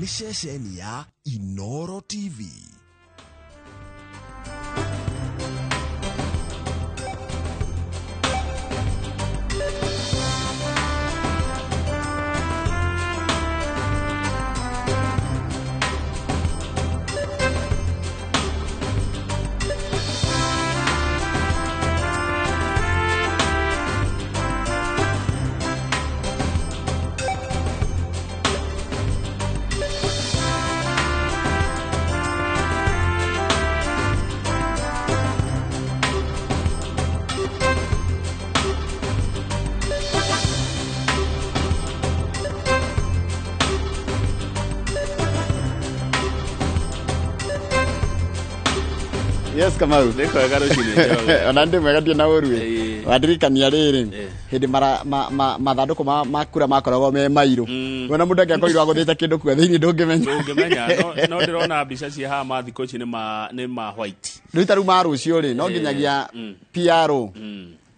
Nĩ ceceni ya Inoro TV. Yes, Kamau. Nĩ kwega rũcinĩ Njoroge. Ona ndĩ mwega, ndirĩ na ũru. Ĩĩ. Wandirikania rĩrĩ, Ĩĩ. hĩndĩ mathandũkũ ma kura makoragwo me mairũ. Wona mũndũ angĩakorirwo agũthĩte kĩndũ kuo thĩinĩ, ndũngĩmenya. Ndũngĩmenya, no ndĩrona mbica cia haha ma thikũ ici nĩ ma white. Rĩu ta rĩu ma rũciũ rĩ, no nginyagia PRO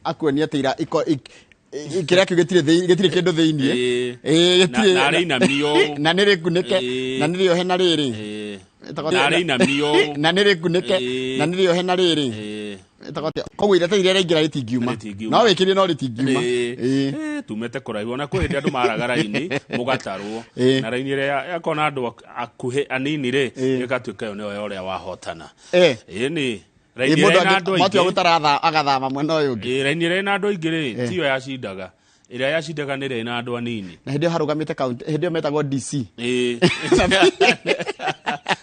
akuonia atĩ ira kĩrĩa kĩu gĩtirĩ kĩndũ thĩinĩ. Ĩĩ. Ĩĩ, gĩtirĩ. Na arĩ inamio. Na nĩ rĩkunĩke. Ĩĩ. Na nĩ rĩohe na rĩrĩ. Ĩtagwo Na arĩ inamio. Na nĩ rĩkunĩke. Ĩĩ. Na nĩ rĩohe na rĩrĩ. Ĩtagwo atĩa? Koguo iratathi rĩrĩa rĩaingĩra rĩtingiuma. Rĩtingiuma. No wĩkĩrie, no rĩtingiuma. Ĩĩ. Ĩĩ. Ĩĩ, tumĩte kũraihu, ona kwĩ hĩndĩ andũ maraga raini mũgatarwo. Na raini ĩrĩa yakorwo na andũ akuhĩ anini rĩ, ĩgatuĩka ĩyo nĩyo ya ũrĩa wahotana. Ĩĩ, nĩ raini Mũndũ ĩrĩa ĩna andũ matua aingĩ. gũtara agathama mwena ũyũ ũngĩ. Ĩĩ, raini ĩrĩa ĩna andũ aingĩ rĩ, tiyo yacindaga. Ĩrĩa yacindaga nĩ ĩrĩa ĩna andũ anini. Na hĩndĩ ĩyo harũgamĩte kaunti, hĩndĩ ĩyo metagwo DC. Ĩĩ.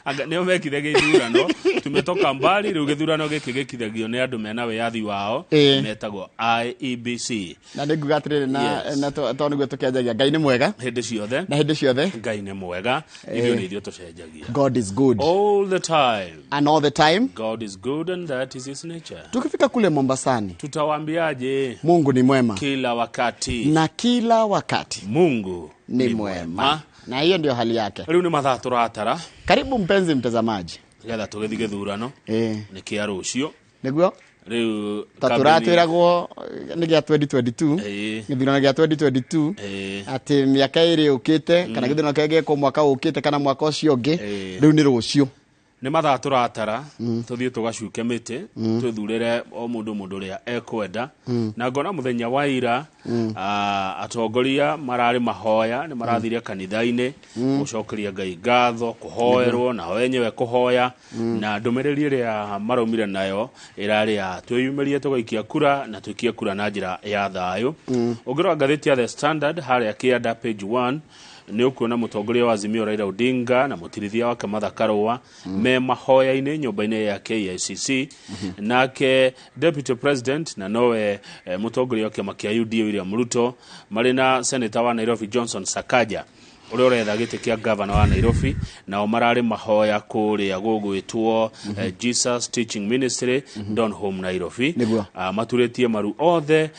Anga nĩo mekire gĩthurano. Tumetoka mbali. Rĩu gĩthurano gĩkĩ gĩkithagio nĩ andũ mena wĩyathi wao, metagwo IEBC. Na nĩ nguga atĩrĩrĩ na Yes. na to nĩguo tũkĩanjagia, Ngai nĩ mwega. Hĩndĩ ciothe. Na hĩndĩ ciothe. Ngai nĩ mwega, ithuĩ nĩ ithuĩ tũcenjagia. God is good all the time. And all the time. God is good and that is his nature. Tukifika kule Mombasani, Tutawaambiaje? Mungu ni mwema kila wakati. Na kila wakati. Mungu ni mwema, na hiyo ndio hali yake. Rĩu nĩ mathaa tũratara. Karibu mpenzi mtazamaji. Nĩgetha tũgĩthiĩ gĩthurano nĩ kĩa rũciũ. Nĩguo. Rĩu ta tũratwĩragwo nĩ gĩa 2022, gĩthurano gĩa 2022, atĩ mĩaka ĩrĩ yũkĩte, kana gĩthurano kĩrĩa gĩekwo mwaka ũkĩte kana mwaka ũcio ũngĩ. Rĩu nĩ rũciũ. Nĩ mathaa tũratara tũthiĩ tũgacuke mĩtĩ, twĩthurĩre o mũndũ ũrĩa ekwenda. Na ngona mũthenya wa ira, atongoria mararĩ mahoya, nĩ marathire kanitha-inĩ gũcokeria Ngai ngatho, kũhoerwo nao enyewe kũhoya, na ndũmĩrĩri ĩrĩa maraumire nayo ĩrarĩ ya twĩyumĩrie tũgaikia kura na tũikie kura na njĩra ya thayũ. Ũngĩrora ngathĩti ya The Standard harĩa kĩanda page 1, nĩ ũkuona mũtongoria wa Azimio Raila Odinga na mũtirithia wake Martha Karua me mahoya-inĩ nyũmba-inĩ ya KICC. Nake deputy president na nowe mũtongoria wa kĩama kĩa UDA William Ruto marĩ na senator wa Nairobi Johnson Sakaja, ũrĩa ũretha gĩtĩ kĩa gavana wa Nairobi, nao mararĩ mahoya kũrĩa gũgwĩtwo Jesus Teaching Ministry, Donholm, Nairobi. Nĩguo. Maturĩtie maru othe,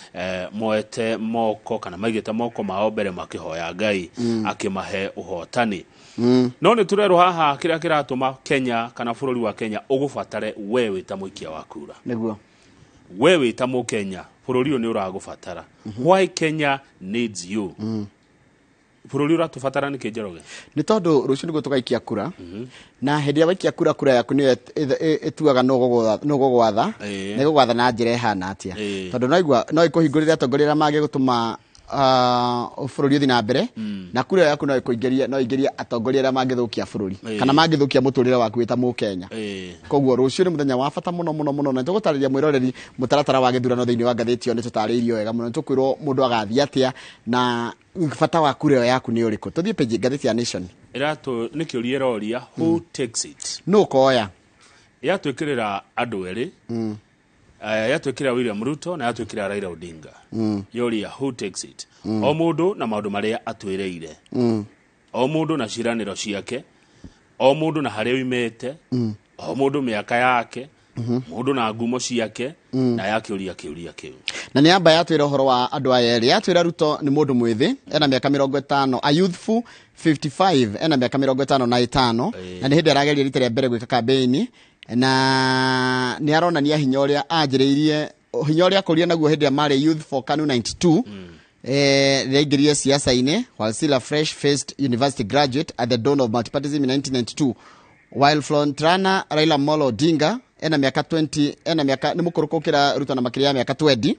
moete moko kana maigĩte moko mao mbere makĩhoya Ngai akĩmahe ũhotani. No nĩ tũrerwo haha kĩrĩa kĩratũma Kenya kana bũrũri wa Kenya ũgũbatare we wĩ ta mũikia wa kura. Nĩguo. We wĩ ta mũkenya, bũrũri ũyũ nĩ ũragũbatara. Why Kenya needs you? Bũrũri ũratũbatara nĩkĩ, Njoroge? Nĩ tondũ rũciũ nĩguo tũgaikia kura, na hĩndĩ ĩrĩa waikia kura, kura yaku nĩyo ĩtuaga nũ gũgwatha na ĩgũgwatha na njĩra ĩhana atĩa. Tondũ no igua no ĩkũhingũrĩre atongoria arĩa mangĩgũtũma bũrũri ũthiĩ na mbere, na kura ĩyo yaku no ĩkũingĩrie, no ĩingĩrie atongoria arĩa mangĩthũkia bũrũri kana mangĩthũkia mũtũrĩre waku wĩ ta mũkenya. Koguo rũciũ nĩ mũthenya wa bata mũno mũno mũno, na tũgũtarĩria mwĩroreri mũtaratara wa gĩthurano thĩinĩ wa ngathĩti ĩyo. Nĩ tũtarĩirio wega mũno, nĩ tũkwĩrwo mũndũ agathiĩ atĩa na bata wa kura ĩyo yaku nĩ ũrĩkũ. Tũthiĩ page ngathĩti ya Nation. Ĩratũ nĩ kĩũria ĩroria, who takes it? Nũ ũkoya? Yatwĩkĩrĩra andũ erĩ, yatwĩkĩrĩra William Ruto na yatwĩkĩrĩra Raila Odinga. Yoria who takes it, o mũndũ na maũndũ marĩa atwĩrĩire, o mũndũ na ciĩranĩro ciake, o mũndũ na harĩa oimĩte, o mũndũ mĩaka yake, mũndũ na ngumo ciake, na yakĩũria kĩũria kĩu. Na nĩ yamba yatwĩra ũhoro wa andũ aya erĩ. Yatwĩra Ruto nĩ mũndũ mwĩthĩ, ena mĩaka 50, a youthful 55, ena mĩaka 55, na nĩ hĩndĩ arageria rita rĩa mbere gwĩka kambĩini, na nĩ aronania hinya ũrĩa anjĩrĩirie, hinya ũrĩa akũrire naguo hĩndĩ ĩrĩa marĩ Youth for KANU 92. Rĩaingĩrire siasa-inĩ while still a fresh faced university graduate at the dawn of multipartyism in 1992, while frontrunner Raila Amolo Odinga ena mĩaka 20, ena mĩaka nĩ mũkũrũ gũkĩra Ruto na makĩria ya mĩaka 20,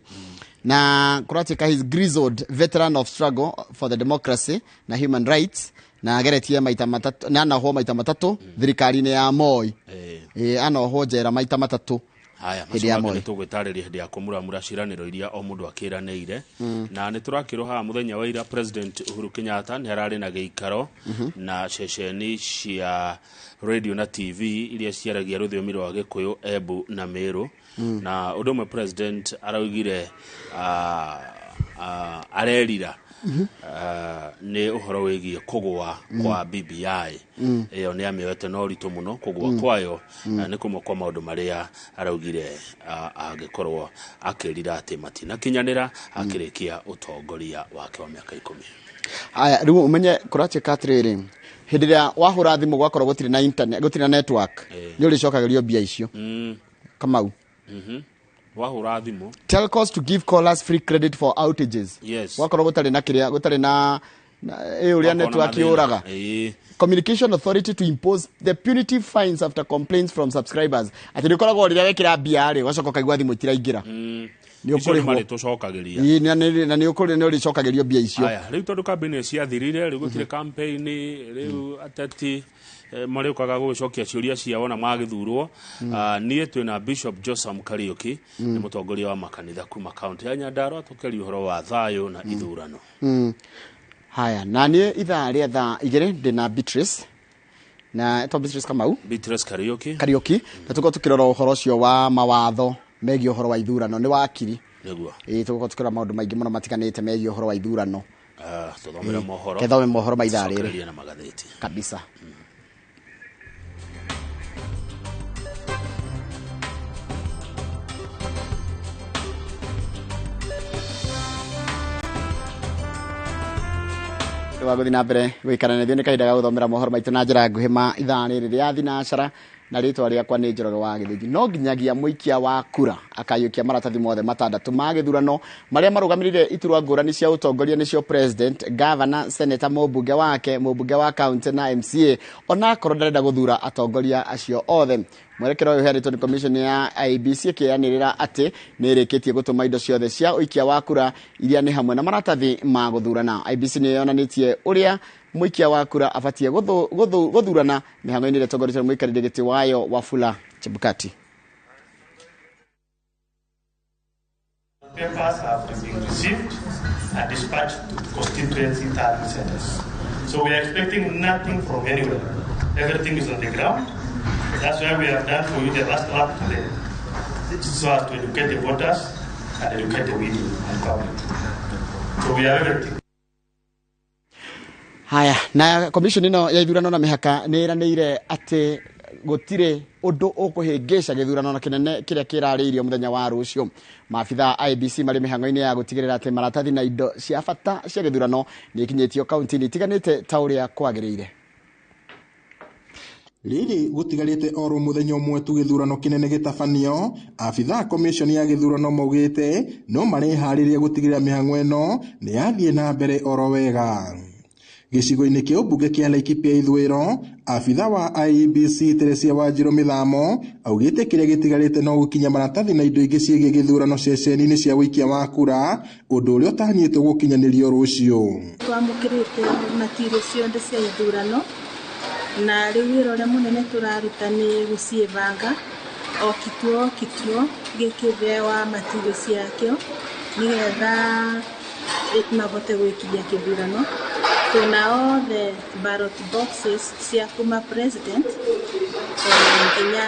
na kũratuĩka he's grizzled veteran of struggle for the democracy na human rights, na ageretie maita matatũ na anohwo maita matatũ thirikari-inĩ ya Moi. Anohwo njera maita matatũ. Haya, hĩndĩ ya macio Moi. mangĩ nĩtũgwĩtarĩria hĩndĩ ya kũmuramura ciĩranĩro iria o mũndũ akĩranĩire. Na nĩ tũrakĩrwo haha mũthenya wa ira President Uhuru Kenyatta nĩ ararĩ na gĩikaro na ceceni cia radio na TV iria ciaragia rũthiomi rwa Gĩkũyũ, Embu na Meru. Na ũndũ ũmwe President araugire arerira nĩ ũhoro wĩgiĩ kũgũa kwa BBI. Ĩyo nĩ amĩoete na ũritũ mũno kũgũa kwayo. Nĩ kũmwe kwa maũndũ marĩa araugire angĩkorwo akĩrira atĩ matinakinyanĩra akĩrĩkia ũtongoria wake wa mĩaka 10. Aya, rĩu ũmenye kũratuĩka atĩrĩrĩ, hĩndĩ ĩrĩa wahũra thimũ gwakorwo gũtirĩ na internet, gũtirĩ na network, nĩ ũrĩcokagĩrio mbia icio. Kamau. Wahũra thimũ. Telcos to give callers free credit for outages. Gwakorwo gũtarĩ na kĩrĩa, gũtarĩ na ũrĩa Wakorwo na network mathĩna. yũraga. Communication Authority to impose the punitive fines after complaints from subscribers. Atĩ nĩ ũkoragwo rĩrĩa wekĩra mbia rĩ, ũgacoka ũkaigua thimũ itiraingĩra. Nĩ Icio nĩ ũkũrĩhwo. marĩtũcokagĩria. Ĩĩ, na nĩ ũrĩcokagĩrio mbia icio. Aya, rĩu tondũ campaign ciathirire, rĩu gũtirĩ campaign, rĩu ateti marĩũkaga gũgĩcokia ciũria ciao na magĩthurwo. Niĩ twĩna Bishop Josam Kariuki, nĩ mũtongoria wa makanitha kuma kaunti ya Nyandarua, tũkĩaria ũhoro wa thayũ na ithurano. Haya, na niĩ ithaa rĩa thaa 2 ndĩna Beatrice, na etwo Beatrice Kamau. Beatrice Kariuki. Kariuki, na tũkorwo tũkĩrora ũhoro ũcio wa mawatho megiĩ ũhoro wa ithurano, nĩ wakiri. Nĩguo. Ĩĩ, tũgũkorwo tũkĩrora maũndũ maingĩ mũno matiganĩte megiĩ ũhoro wa ithurano. Tũthomere mohoro. Kethome mohoro ma ithaa rĩrĩ. Tũcokererie na magathĩti. Kabisa. Wa gũthiĩ na mbere gũikara na ithuĩ nĩ kahinda ga gũthomera mohoro maitũ na njĩra nguhĩ ma ithaa rĩrĩ rĩa thinacara, na rĩtwa rĩakwa nĩ Njoroge wa Gĩthĩnji. No nginyagia mũikia wa kura akaiyũkia maratathi mothe matandatũ ma gĩthurano marĩa marũgamĩrĩire iturwa ngũrani cia ũtongoria, nĩcio president, governor, senator, mũmbunge wake, mũmbunge wa county na MCA, onakorwo ndarenda gũthura atongoria acio othe. Mwerekera ũyũ ũheanĩtwo nĩ commission ya IEBC ĩkĩanĩrĩra atĩ nĩ ĩrĩkĩtie gũtũma indo ciothe cia ũikia wa kura iria nĩ hamwe na maratathi ma gũthurana. IEBC nĩ yonanĩtie ũrĩa mũikia wa kura abatiĩ gũthurana mĩhang'o-inĩ ĩrĩa ĩtongoretio nĩ mũikarĩri gĩtĩ wayo Wafula Chebukati. Papers have been received and dispatched to constituency tallying centers. So we are expecting nothing from anywhere. Everything is on the ground. That's why we have done for you the last lap today, so as to educate the voters and educate the media and public. So we have everything. Haya, na commission ĩno ya ithurano na mĩhaka nĩ ĩranĩire atĩ gũtirĩ ũndũ ũkũhĩngĩca gĩthurano na kĩnene kĩrĩa kĩrarĩirio mũthenya wa rũciũ. Maabitha a IEBC marĩ mĩhang'o-inĩ ya gũtigĩrĩra atĩ maratathi na indo cia bata cia gĩthurano nĩ ikinyĩtio kaunti-inĩ itiganĩte ta ũrĩa kwagĩrĩire. Rĩrĩ gũtigarĩte oro mũthenya ũmwe tu gĩthurano kĩnene gĩtabanio, abitha a commission ya gĩthurano maugĩte no mareharĩria gũtigĩrĩra mĩhang'o ĩno nĩ yathiĩ na mbere oro wega. Gĩcigo-inĩ kĩa ũmbunge kĩa Laikipia Ithũĩro, abitha wa IEBC Teresia Wanjiru Mĩthamo augĩte kĩrĩa gĩtigarĩte no gũkinya maratathi na indo ingĩ ciĩgiĩ gĩthurano ceceni-inĩ cia ũikia wa kura, ũndũ ũrĩa ũtanyĩtwo gũkinyanĩrio rũciũ. Twamũkĩrĩte material ciothe cia ithurano, na rĩu wĩra ũrĩa mũnene tũraruta nĩ gũciĩbanga o kituo o kituo gĩkĩhewa material ciakĩo nĩgetha mahote gwĩkinyia kĩthurano. Tuna all the ballot boxes cia kuma president nginya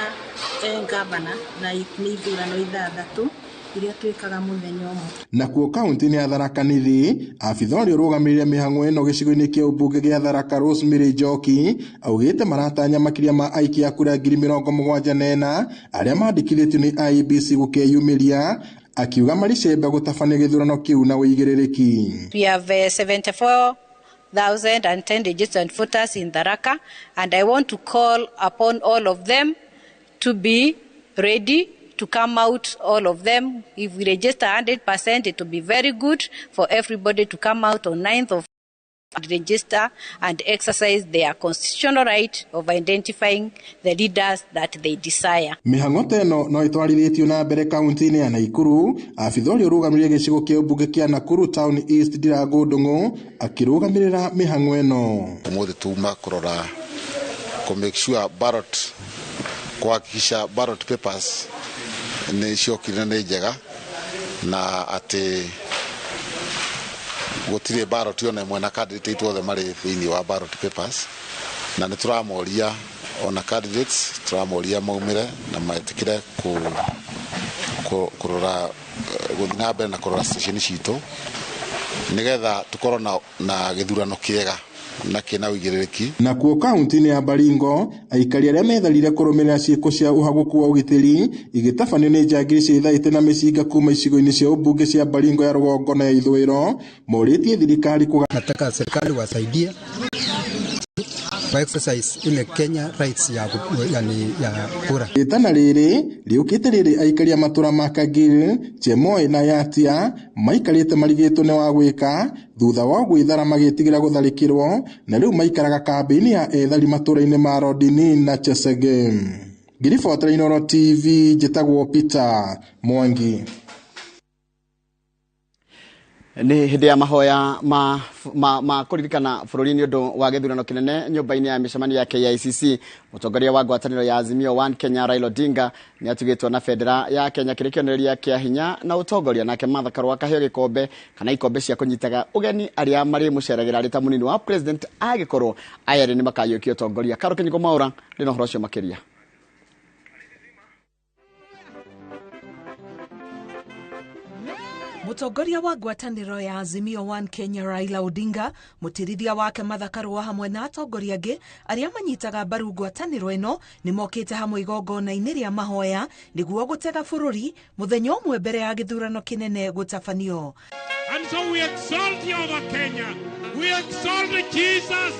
governor, na nĩ ithurano ithathatũ iria twĩkaga mũthenya ũmwe. Nakuo kaunti-inĩ ya Tharaka Nithi, abitha ũrĩa ũrũgamĩrĩire mĩhang'o ĩno gĩcigo-inĩ kĩa ũmbunge gĩa Tharaka Rosemary Njoki augĩte maratanya makĩria ma aikia a kura 74,000 arĩa mandĩkithĩtio nĩ IEBC gũkeyumĩria, akiuga marĩ cembe gũtabania gĩthurano kĩu na ũigĩrĩrĩki. We have 74,010 registered voters in Tharaka, and I want to call upon all of them to be ready to come out, all of them. If we register 100%, it will be very good for everybody to come out on 9th of register and exercise their constitutional right of identifying the leaders that they desire. Mĩhang'o ta ĩno no ĩtwarithĩtio na mbere kaunti-inĩ ya Naikuru. Abitha ũrĩa ũrũgamĩrĩire gĩcigo kĩa ũmbunge kĩa Nakuru Town East Ndirangu Ndung'u akĩrũgamĩrĩra mĩhang'o ĩno. Ũmũthĩ tuma kũrora kũ make sure ballot, kuhakikisha ballot papers nĩ ciokire nĩ njega na atĩ gũtirĩ ballot ona ĩmwe na candidate aitũ othe marĩ thĩinĩ wa ballot papers, na nĩ tũramoria ona candidates tũramoria maumĩre na metĩkĩre kũrora gũthiĩ na mbere na kũrora station citũ nĩgetha tũkorwo na gĩthurano kĩega na kĩna ũigĩrĩrĩki. Nakuo kaunti-inĩ ya Baringo aikari arĩa metharire kũrũmĩrĩra ciĩko cia ũhagũku wa ũgitĩri igĩtabanio nĩ njangiri cia ithaitĩ na mĩcinga kuma icigo-inĩ cia ũmbunge cia Baringo ya rũgongo na ya ithũĩro morĩtie thirikari. Nataka serikali wasaidie kwa exercise ile Kenya rights ya yani ya kura. Itana rĩrĩ rĩũkĩte rĩrĩ aikari a matũra ma Kagil, Chemoi na Yatia maikarĩte marigĩtwo nĩ wa gwĩka thutha wa gwĩthara magĩtigĩra gũtharĩkĩrwo na rĩu maikaraga kambĩ-inĩ ya ethari matũra-inĩ ma Rodini na Chesege. Ngiribotera Inooro TV, njĩtagwo Peter Mwangi. Nĩ hĩndĩ ya mahoya ma kũririkana bũrũri nĩ ũndũ wa gĩthurano kĩnene nyũmba-inĩ ya mĩcemanio ya KICC. Mũtongoria wa ngwatanĩro ya Azimio One Kenya Raila Odinga nĩ atugĩtwo na bendera ya Kenya kĩrĩ kĩonereria kĩa hinya na ũtongoria, nake Martha Karua akaheo gĩkombe kana ikombe cia kũnyitaga ũgeni arĩa marĩmũceragĩra arĩ ta mũnini wa president agĩkorwo aya erĩ nĩ makayũkia ũtongoria. Karo Kĩnyugo Mwaũra ndĩ na ũhoro ũcio makĩria. Mũtongoria wa ngwatanĩro ya Azimio One Kenya Raila Odinga, mũtirithia wake Martha Karua hamwe na atongoria angĩ arĩa manyitaga mbaru ngwatanĩro ĩno nĩ mokĩte hamwe igongona-inĩ rĩa mahoya nĩguo gũtega bũrũri mũthenya ũmwe mbere ya gĩthurano kĩnene gũtabanio. And so we exalt you over Kenya. We exalt Jesus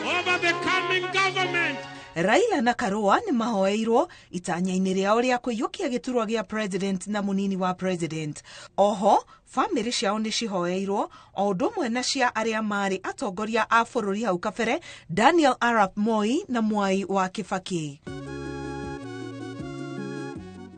over the coming government. Raila na Karua nĩ mahoeirwo itanya-inĩ rĩao rĩa kũiyũkia gĩturwa gĩa president na mũnini wa president. Oho famĩlĩ ciao nĩ cihoeirwo o ũndũ ũmwe na cia arĩa marĩ atongoria a bũrũri hau kabere Daniel Arap Moi na Mwai wa Kibaki.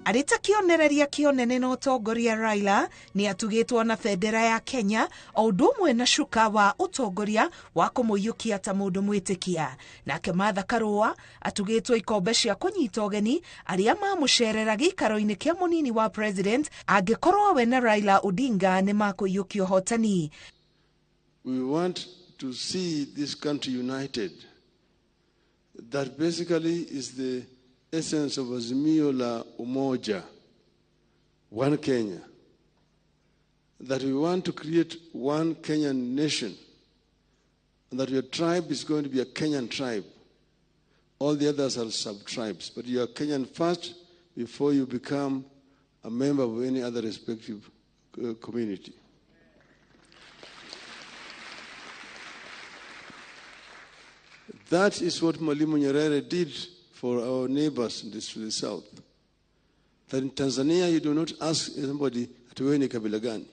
Arĩ ta kĩonereria kĩonene na ũtongoria Raila nĩ atugĩtwo na bendera ya Kenya o ũndũ ũmwe na cuka wa ũtongoria wa kũmũiyũkia ta mũndũ mwĩtĩkia. Nake Martha Karua atugĩtwo ikombe cia kũnyita ũgeni arĩa mamũcerera gĩikaro-inĩ kĩa mũnini wa president angĩkorwo we na Raila Odinga nĩ makũiyũkia ũhotani. We want to see this country united. That basically is the essence of Azimio la Umoja, one Kenya. That we want to create one Kenyan nation, and that your tribe is going to be a Kenyan tribe. All the others are sub-tribes, but you are Kenyan first before you become a member of any other respective community. That is what Mwalimu Nyerere did for our neighbors in this, to the south. That in Tanzania, you do not ask somebody, wewe ni kabila gani?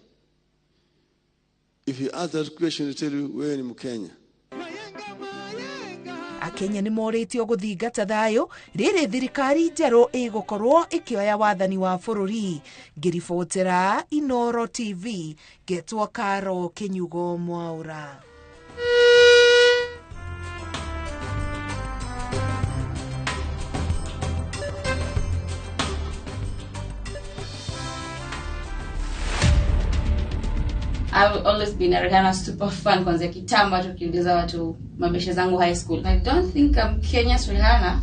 If you ask that question, they tell you, wewe ni Mkenya. Akenya nĩ morĩtio gũthingata thayũ rĩrĩ thirikari njerũ ĩgũkorwo ĩkĩoya wathani wa bũrũri. Ngĩribotera Inooro TV, ngetwo Karo Kĩnyugo Mwaũra. I've always been a Rihanna super fan kwanzia kitambo, hata ukiuliza watu mabeshe zangu high school. I don't think I'm Kenya's Rihanna,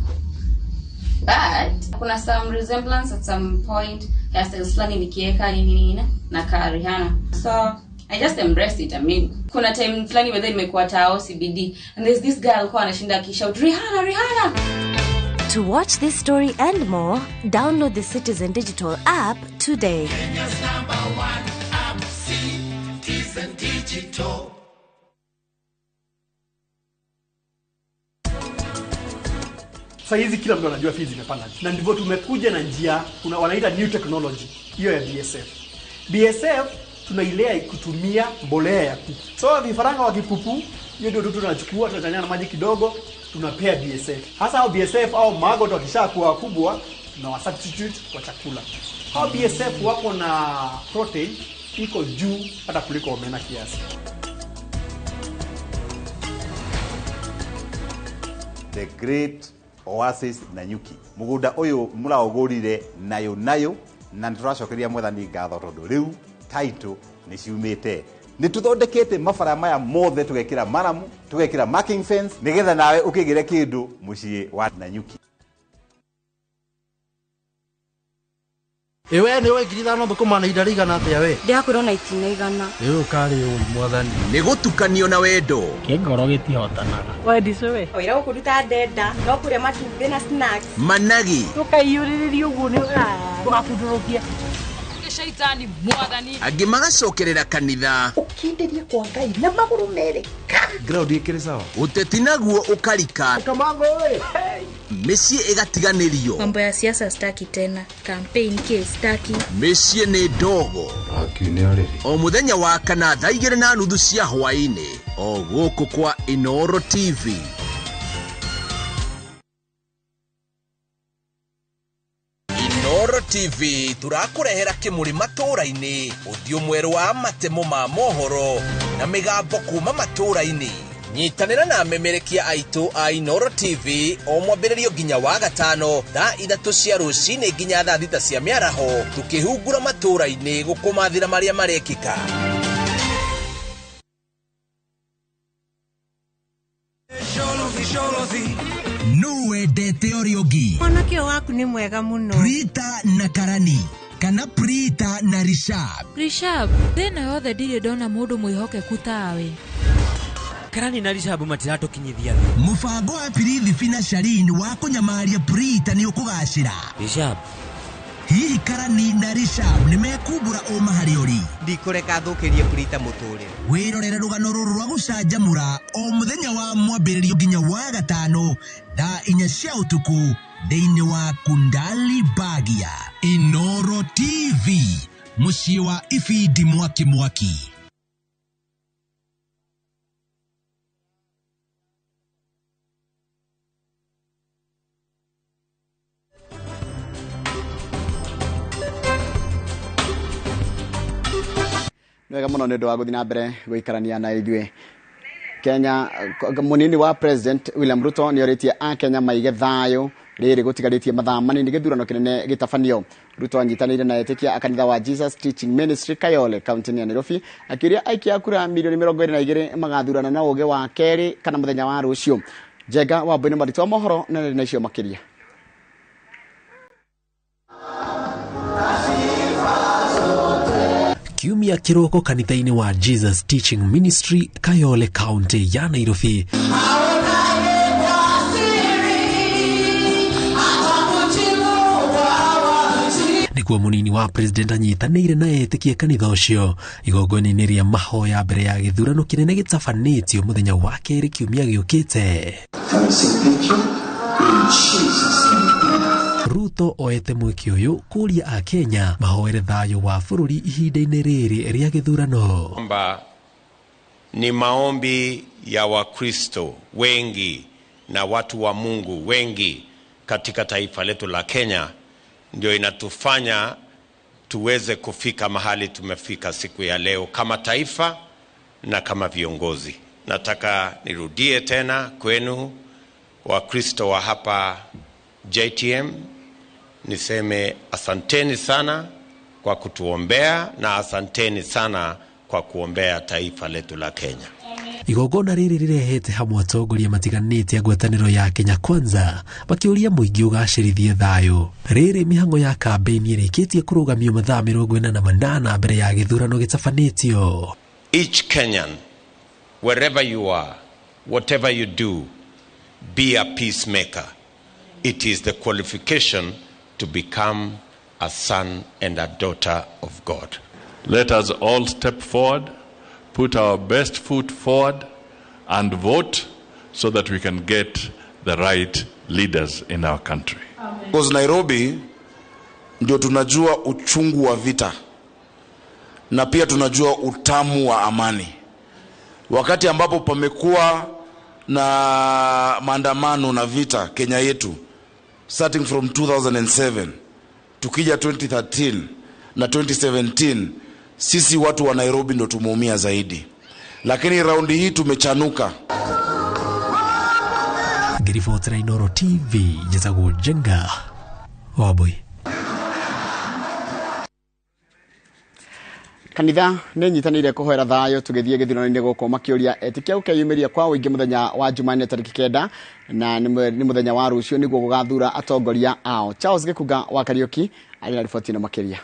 but kuna some resemblance at some point, hairstyles fulani nikieka nini nini na ka Rihanna. So I just embrace it. I mean, kuna time fulani whether nimekuwa tao CBD and there's this girl alikuwa anashinda akishout Rihanna, Rihanna. To watch this story and more, download the Citizen Digital app today. Kenya's number one app, Citizen Digital. Sasa hizi kila mtu anajua fees zimepanda, na ndivyo tumekuja na njia kuna wanaita new technology hiyo ya BSF. BSF tunailea kutumia mbolea ya kuku. So vifaranga wakipupu, hiyo ndio tunachukua, tunachanganya na maji kidogo, tunapea BSF. Hasa hao BSF au maggot wakishakuwa wakubwa, tunawasubstitute kwa chakula. Hao BSF wako na protein iko juu hata kuliko omena kiasi. The Great Oasis Nanyuki mugunda uyu muraugurire nayo nayo na nituracokeria mwathani ngatho tondu riu title ni ciumite ni tuthondekete mabara maya mothe tugekira maramu tugekira marking fence nigetha nawe ukigire kindu mucii wa Nanyuki. Ewe nĩ 5,000 thũkũma na ihinda rĩigana atĩa we? Ndĩrakwĩrwo na itina 100. Rĩu ũkarĩ ũi mwathani. Nĩ gũtukanio na wendo. Kĩngoro gĩtihotanaga. Wendicũ we. Wĩra gũkũruta ndenda no kũrĩa matumbĩ na snacks. Managi. Tũkaiyũrĩrĩria ũguo nĩ tũgabundũrũkia. Shaitani mwathani. Angĩ magacokerera kanitha. Ũkindĩrie kwa Ngai na magũrũ merĩ. Ground ĩkĩrĩ sawa. Ũteti naguo ũkarika. Kamango ĩ. Mĩciĩ ĩgatiganĩrio. Mambo ya siasa staki tena. Campaign ke staki. Mĩciĩ nĩ ndogo. O mũthenya wa kana thaa 2:30 cia hwaĩ-inĩ. O gũkũ kwa Inooro TV. Inooro TV tũrakũrehera kĩmũrĩ matũũra-inĩ, ũthiũ mwerũ wa matemo ma mohoro na mĩgambo kuma matũũra-inĩ. Nyitanĩra na amemerekia aitũ a Inooro TV o mwambĩrĩrio nginya wa gatano thaa 3 cia rũcinĩ nginya thaa 6 cia mĩaraho, tũkĩhungura matũũra-inĩ gũkũmathĩra marĩa marekĩka. No wendete ũrĩa ũngĩ. Mwanake ũyũ waku nĩ mwega mũno. Prita na Karani kana Prita na Rishab. Rishab, thĩna yothe ndirĩ ndona mũndũ mwĩhokeku tawe. Karani na Rishab matiratũkinyithia thĩ. Mũbango wa Pirithi na Sharin wa kũnyamaria Prita nĩ ũkũgacĩra. Rishab. Hihi Karani na Rishab nĩ mekumbũra ũma harĩ ũrĩ. Ndikũreka thũkĩrie Prita mũtũrĩre. Wĩrorere rũgano rũrũ rwa gũcanjamũra o mũthenya wa mwambĩrĩrio nginya wa gatano thaa 4 cia ũtukũ thĩinĩ wa Kundali Bagia. Inooro TV, mũciĩ wa ibindi mwaki mwaki. Wega muno nĩ ũndũ wa gũthiĩ na mbere gũikarania na ithuĩ. Kenya munini wa President William Ruto nĩ orĩtie a Kenya maige thayũ rĩrĩ gũtigarĩtie mathaa manini gĩthurano kĩnene gĩtabanio. Ruto anyitanĩire na etĩkia a kanitha wa Jesus Teaching Ministry Kayole kaunti-inĩ ya Nairobi akĩũria aikia a kura milioni 22 magathurana na ũgĩ wa kerĩ kana mũthenya wa rũciũ. Njenga Wambui nĩ mwandĩki wa mohoro na nĩ na icio makĩria. Kiumia kĩroko kanitha-inĩ wa Jesus Teaching Ministry Kayole County ya Nairobi. Nĩguo mũnini wa president anyitanĩire na etĩkia kanitha ũcio igongona-inĩ rĩa mahoya mbere ya gĩthurano kĩnene gĩtabanĩtio mũthenya wa kerĩ kiumia gĩũkĩte. Ruto oete mweke ũyũ kũria a Kenya mahoere thayũ wa bũrũri ihinda-inĩ rĩrĩ rĩa gĩthurano. Kwamba ni maombi ya Wakristo wengi na watu wa Mungu wengi katika taifa letu la Kenya ndio inatufanya tuweze kufika mahali tumefika siku ya leo kama taifa na kama viongozi. Nataka nirudie tena kwenu Wakristo wa hapa JTM, niseme asanteni sana kwa kutuombea na asanteni sana kwa kuombea taifa letu la Kenya. Igongona rĩrĩ rĩrehete hamwe atongoria matiganĩte a ngwatanĩro ya Kenya Kwanza makĩũria mũingĩ ũgacĩrithie thayũ. Rĩrĩ mĩhang'o ya kambĩini ĩrĩkĩtie kũrũgamio mathaa 48 mbere ya gĩthurano gĩtabanĩtio. Each Kenyan, wherever you are, whatever you do, be a peacemaker. It is the qualification to become a son and a daughter of God. Let us all step forward, put our best foot forward, and vote so that we can get the right leaders in our country. Because Nairobi ndio tunajua uchungu wa vita na pia tunajua utamu wa amani. Wakati ambapo pamekuwa na maandamano na vita Kenya yetu, starting from 2007 tukija 2013 na 2017, sisi watu wa Nairobi ndio tumeumia zaidi. Lakini raundi hii tumechanuka. Ngĩribotera Inooro TV, njĩtagwo Njenga Wambui. Kanitha nĩ nyitanĩire kũhoera thayũ tũgĩthiĩ gĩthurano-inĩ gũkũ makĩũria etĩkia gũkeyumĩria kwa ũingĩ mũthenya wa Jumanne tarĩki 9 na nĩ mũthenya wa rũciũ nĩguo gũgathura atongoria ao. Charles Gĩkunga wa Kariũki arĩ na riboti ĩno makĩria.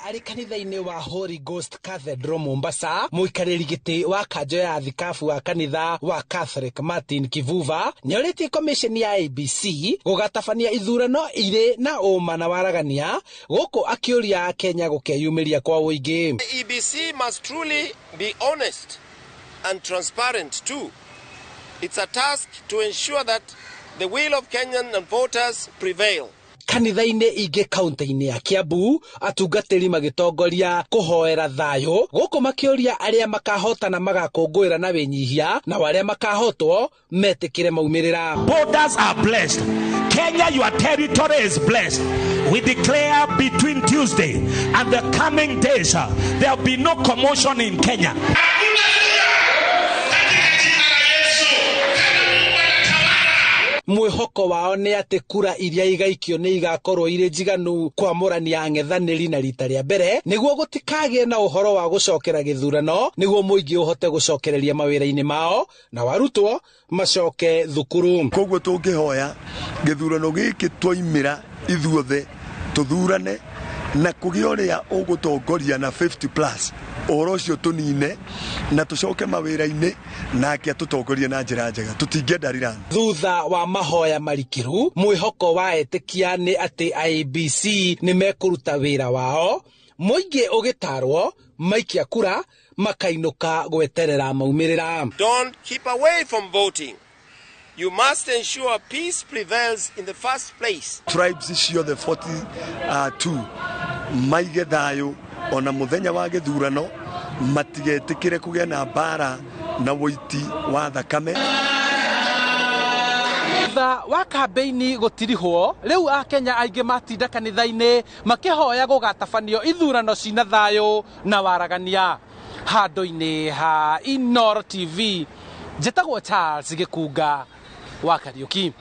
Arĩ kanitha-inĩ wa Holy Ghost Cathedral Mombasa, mũikarĩri gĩtĩ wa kanjo ya thikabu wa kanitha wa Catholic Martin Kivuva nĩorĩtie commission ya ABC gũgatabania ithurano irĩ na ũma na waragania, gũkũ akĩũria Kenya gũkeyumĩria kwa ũingĩ. The EBC must truly be honest and transparent too. It's a task to ensure that the will of Kenyan voters prevail. Kanitha-inĩ ingĩ kaunti-inĩ ya Kiambu, atungatĩri magĩtongoria kũhoera thayũ, gũkũ makĩũria arĩa makahotana magakũngũĩra na wĩnyihia, na arĩa makahotwo metĩkĩre maumĩrĩra. Borders are blessed. Kenya, your territory is blessed. We declare between Tuesday and the coming days, there will be no commotion in Kenya. Mwĩhoko wao nĩ atĩ kura iria igaikio nĩ igakorwo irĩ njiganu kwamũrania ang'ethanĩri na rita rĩa mbere, nĩguo gũtikagĩe na ũhoro wa gũcokera gĩthurano, nĩguo mũingĩ ũhote gũcokereria mawĩra-inĩ mao na warutwo macoke thukuru. Koguo tũngĩhoya gĩthurano gĩkĩ twoimĩra ithuothe tũthurane na kũgĩa ũrĩa ũgũtongoria na 50 plus, ũhoro ũcio tũnine na tũcoke mawĩra-inĩ nake atũtongorie na njĩra njega, tũtingĩenda rirani. Thutha wa mahoya marikĩru, mwĩhoko wa etĩkia nĩ atĩ IEBC nĩ mekũruta wĩra wao, mũingĩ ũgĩtarwo maikia kura makainũka gweterera maumĩrĩra. Don't keep away from voting. You must ensure peace prevails in the first place. Tribes ciothe 42 maige thayũ ona mũthenya wa gĩthurano, matigetĩkĩre kũgĩa na mbara na wũiti wa thakame. Thutha wa kambeini gũtirihwo, rĩu Akenya aingĩ matinda kanitha-inĩ makĩhoya gũgatabanio ithurano cina thayũ na waragania. Handũ-inĩ ha Inooro TV, njĩtagwo Charles Gĩkunga wa Kariũki.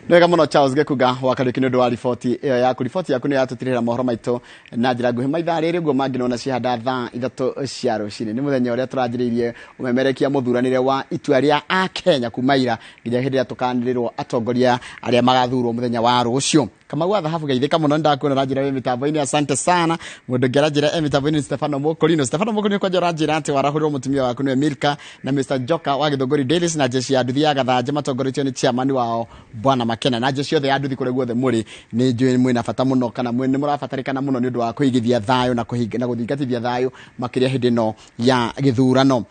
Nĩ wega mũno Charles Gĩkunga wa Kariũki nĩ ũndũ wa riboti ĩyo yaku. Riboti yaku nĩ yatũtirĩra mohoro maitũ na njĩra nguhĩ maithaa rĩrĩ ũguo mangĩ nona cihanda thaa 3 cia rũcinĩ. Nĩ mũthenya ũrĩa tũranjĩrĩirie ũmemerekia mũthuranĩre wa itua rĩa Akenya kuma ira nginya hĩndĩ ĩrĩa tũkanĩrĩrwo atongoria arĩa magathurwo mũthenya wa rũciũ. Kamau wa thahabu geithĩka mũno, nĩndakuona ũranjĩra wĩ mĩtambo-inĩ, asante sana. Mũndũ ũngĩ aranjĩra e mĩtambo-inĩ Stefano Mũkũrinũ. Stefano Mũkũrinũ kwanja ũranjĩra atĩ warahũrĩrwo mũtumia waku nĩwe Milka na Mr Joka wa Gĩthũngũri Dailies na jeshi ya nduthi ya Gathanja matongoretio nĩ chairman wao Bwana Makena, na jeshi yothe ya nduthi kũrĩa guothe mũrĩ nĩ njũĩ mwĩna bata mũno kana nĩ mũrabatarĩkana mũno nĩ ũndũ wa kũigithia thayũ na gũthingatithia thayũ makĩria hĩndĩ ĩno ya gĩthurano.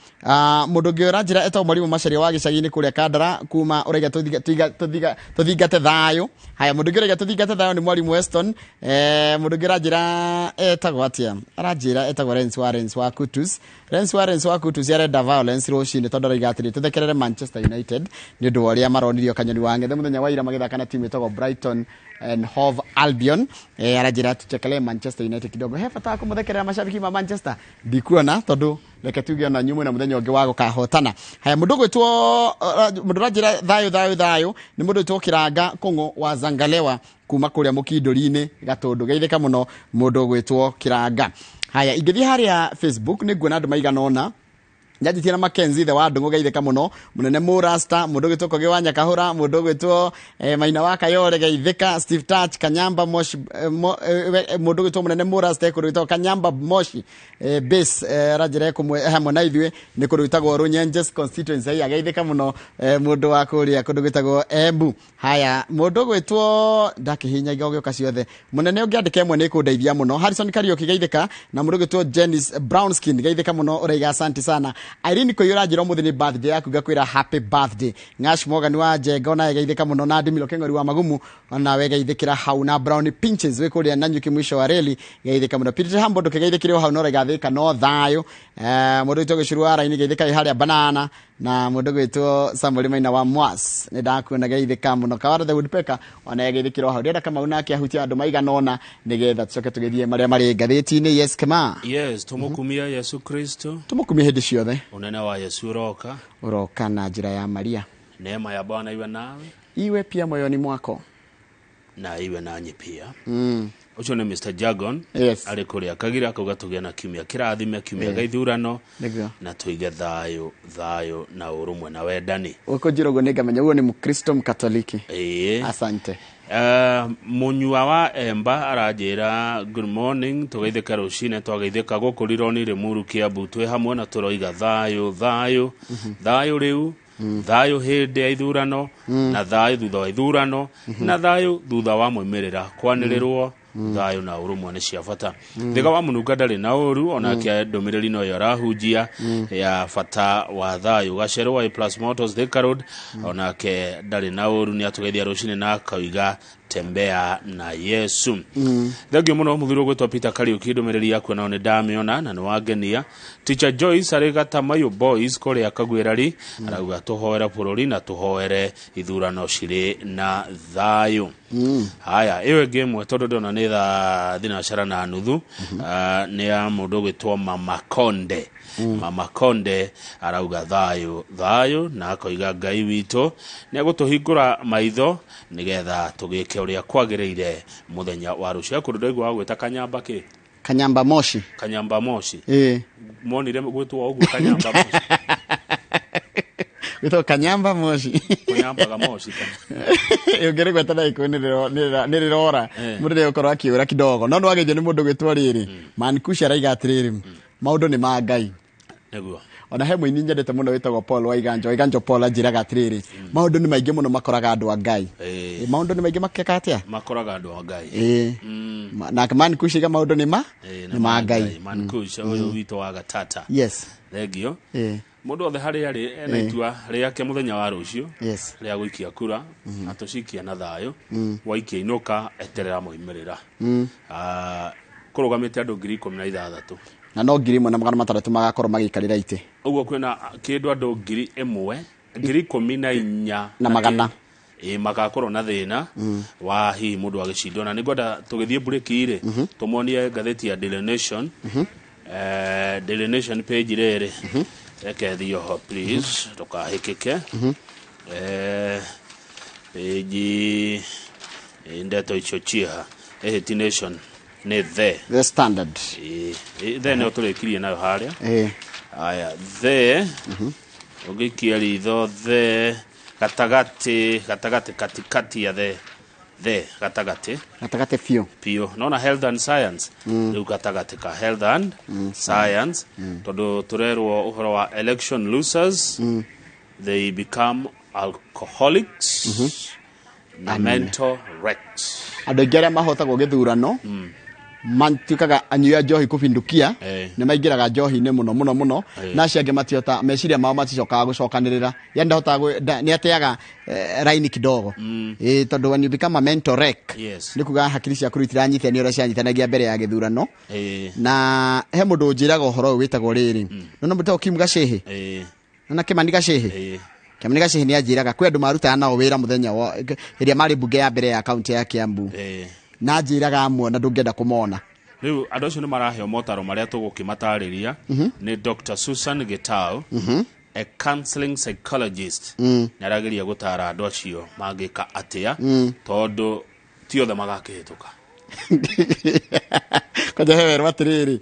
Mũndũ ũngĩ ũranjĩra etagwo Mwarimũ Macharia wa gĩcagi-inĩ kũrĩa Kandara kuma ũraiga tũthingate thayũ. Haya, mũndũ ũngĩ ũraiga tũthingate thayũ nĩ Mwarimũ Weston. Mũndũ ũngĩ ũranjĩra etagwo atĩa? Aranjĩra etagwo Lawrence wa Kutus. Lawrence wa Kutus arenda violence rũcinĩ tondũ araiga atĩrĩ tũthekerere Manchester United nĩ ũndũ wa ũrĩa maronirio kanyoni wa ng'ethe mũthenya wa ira magĩthaka na timu ĩtagwo Brighton and Hove Albion. Aranjĩra tuchekelee Manchester United kidogo. He bata wa kũmũthekerera mashabiki ma Manchester ndikuona tondũ reke tuge ona nyumwe na mũthenya ũngĩ wa gũkahotana. Haya, mũndũ ũgwĩtwo mũndũ ũranjĩra thayũ thayũ thayũ nĩ mũndũ ũgwĩtwo Kĩranga Kũng'ũ wa Zangalewa kuma kũrĩa Mũkindũri-inĩ Gatũndũ. Geithĩka mũno mũndũ ũgwĩtwo Kĩranga. Haya, ingĩthiĩ harĩa Facebook nĩ nguona andũ maigana ũna. Njanjitie na Mackenzie the wa Ndũng'ũ, geithĩka mũno. Mũnene Mũrasta, mũndũ ũgwĩtwo Kogi wa Nyakahũra, mũndũ ũgwĩtwo Maina wa Kayore, geithĩka. Steve Touch Kanyamba Moshi, mũndũ ũgwĩtwo Mũnene Mũrasta kũndũ gwĩtagwo Kanyamba Moshi base, aranjĩra hamwe na ithuĩ nĩ kũndũ gwĩtagwo Runyenjes constituency. Haya, geithĩka mũno mũndũ wa kũrĩa kũndũ gwĩtagwo Embu. Haya, mũndũ ũgwĩtwo ndakĩhinya igũgĩũka ciothe. Mũnene ũngĩandĩka ĩmwe nĩ ĩkũndeithia mũno. Harrison Kariũki, geithĩka. Na mũndũ ũgwĩtwo Janice Brownskin, geithĩka mũno, ũraiga asante sana. Irene Koyora njira umuthi ni birthday yaku, ngakwira happy birthday. Ngash Morgan wa Njenga ona geithika muno, na Ndimilo Keng'ori wa Magumu ona we geithikira hau, na Brown Pinches wi kuria Nanyuki mwisho wa reli geithika muno. Peter Hambo ndukigeithikire hau no regathika no thayo. Mundu witwo Gicuru wa Raini geithika haria banana, na mundu gwitwo Samuel Maina wa Mwas ni ndakuona geithika muno. Kawara the Woodpecker ona geithikira hau. Ndĩrenda Kamau nake ahutia andu maigana ona nigetha tucoke tugithie maria mari ngathĩti-inĩ. Yes Kama. Yes, tumukumia Yesu Kristo, tumukumia hindi ciothe. Unene wa Yesu uroka uroka na njira ya Maria. Neema ya Bwana iwe nawe, iwe pia moyoni mwako, na iwe nanyi pia. Ucio ni Mr. Jagon. Yes. Ari kuria Kagira akauga tugie na kiumia kirathime, kiumia gia ithurano, na tuige thayo thayo na urumwe na wendani. Ukunjira uguo ningamenya uo ni Mkristo Mkatoliki. Asante. Munyua wa Emba aranjira good morning, tugeithĩka rũcinĩ, twageithĩka gũkũ Rironi Limuru Kiambu, twĩ hamwe na tũroiga thayo thayo thayo rĩu, thayo hĩndĩ ya ithurano, na thayo thutha wa ithurano, na thayo thutha wa moimĩrĩra kwanĩrĩrwo. Thayo na ũrũmwe nĩ cia bata. Thiga wa Mũnunga ndarĩ na ũru onake ndũmĩrĩri no yo arahunjia ya bata wa thayũ. Gacerũ wa A Plus Motors Thika Road onake ndarĩ na ũru, nĩ atũgeithia rũcinĩ na akauga tembea na Yesu. Thengio mũno mũthuri ũgwĩtwo Peter Kariuki, ndũmĩrĩri yaku nao nĩ ndamĩona na nĩ wangenia. Teacher Joyce arĩ Gatamayo Boys kũrĩa Kagwĩrari arauga tũhoere bũrũri na tũhoere ithurano cirĩ na thayũ. Haya, ĩyo ĩngĩ ĩmwe tondũ ndĩrona nĩ thaa thinacara na nuthu, nĩ ya mũndũ ũgwĩtwo Mama Konde. Mama Konde arauga thayũ thayũ na akoiga Ngai witũ nĩ agũtũhingũra maitho nĩgetha tũgĩke ũrĩa kwagĩrĩire mũthenya wa rũciũ. Kũndũ ndaigua wa gwĩta Kanyamba kĩ? Kanyamba Moshi. Kanyamba Moshi. Monire gwĩtwo ũguo Kanyamba Moshi. Gwĩtwo Kanyamba Moshi. Kanyambaga Moshi kana. Ũngĩrĩ gweta na ikuũ nĩ rĩrora. Mũndũ nĩ egũkorwo akĩũra kidogo. No nĩwagĩithio nĩ mũndũ gwĩtwo rĩrĩ. Mankushi araiga atĩrĩrĩ, maũndũ nĩ ma Ngai. Nĩguo. Ona he mũini nyendete mũno wĩtagwo Paul Waiganjo. Waiganjo Paul anjĩraga atĩrĩrĩ, maũndũ nĩ maingĩ mũno makoraga andũ a Ngai. Maũndũ nĩ maingĩ makeka atĩa? Makoraga andũ a Ngai. Nake Mankushi aiga maũndũ nĩ ma nĩ ma Ngai. Mankushi ũyũ witũ wa Gatata. Yes. Thengio. Mũndũ othe harĩa arĩ ena itua rĩake mũthenya wa rũciũ rĩa gũikia kura, na tũcikia na thayũ. Waikia inũka, eterera moimĩrĩra. Kũrũgamĩte andũ 16,000. Na no 1,600 magakorwo magĩikarĩra itĩ. Ũguo kwĩna kĩndũ andũ 1,000, 14,000 na magana. Magakorwo na thĩna wa hihi mũndũ agĩcindwo. Na nĩngwenda tũgĩthiĩ mburĩki rĩ, tũmonie ngathĩti ya Daily Nation. Daily Nation page rĩrĩ. Reke thiĩ oho please, ndũkahĩkĩke. Page ndeto icio ciĩha. Ĩhĩti Nation nĩ the Standard. The nĩyo tũrĩkirie nayo harĩa. Aya, the ũngĩikia ritho the gatagatĩ gatagatĩ katikati ya the gatagatĩ gatagatĩ biũ biũ. Nona health and science rĩu gatagatĩ ka health and science, tondũ tũrerwo ũhoro wa election losers, they become alcoholics na mental wrecks. Andũ aingĩ arĩa mahotagwo gĩthurano matuĩkaga anyui a njohi kũbindukia, nĩ maingĩraga njohi-inĩ mũno mũno mũno, na acio angĩ matihota, meciria mao maticokaga gũcokanĩrĩra. Yani ndahotaga nĩ ateaga raini kidogo. Tondũ when you become a mental wreck, nĩ kuga hakiri ciaku rĩu itiranyitithania ũrĩa cianyitanagia mbere ya gĩthurano. Na he mũndũ ũnjĩraga ũhoro ũyũ wĩtagwo rĩrĩ, nĩwona mũndũ wĩtagwo Kim Gacehe? Nĩwona Kimani Gacehe? Kimani Gacehe nĩ anjĩraga kwĩ andũ marutaga nao wĩra mũthenya wa ĩrĩa marĩ mbunge ya mbere ya kaunti ya Kiambu. Na njĩraga amwe na ndũngĩenda kũmona. Rĩu andũ acio nĩ maraheo motaro marĩa tũgũkĩmatarĩria nĩ Dr. Susan Gitau, a counseling psychologist. Nĩ arageria gũtara andũ acio mangĩka atĩa, tondũ ti othe magakĩhĩtũka. Kwanja he werwo atĩrĩrĩ,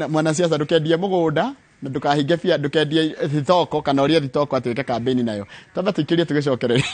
mwanasiasa ndũkendie mũgũnda na ndũkahinge bia, ndũkendie thitoko kana ũrie thitoko atĩ wĩke kambĩini nayo. Twambe tũikĩrie tũgĩcokererie.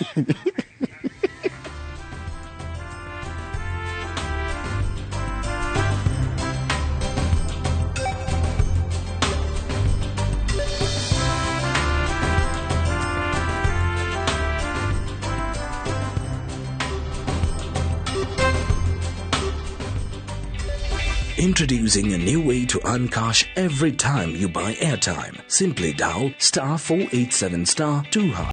Introducing a new way to earn cash every time you buy airtime. Simply dial star 487 star 2 hash.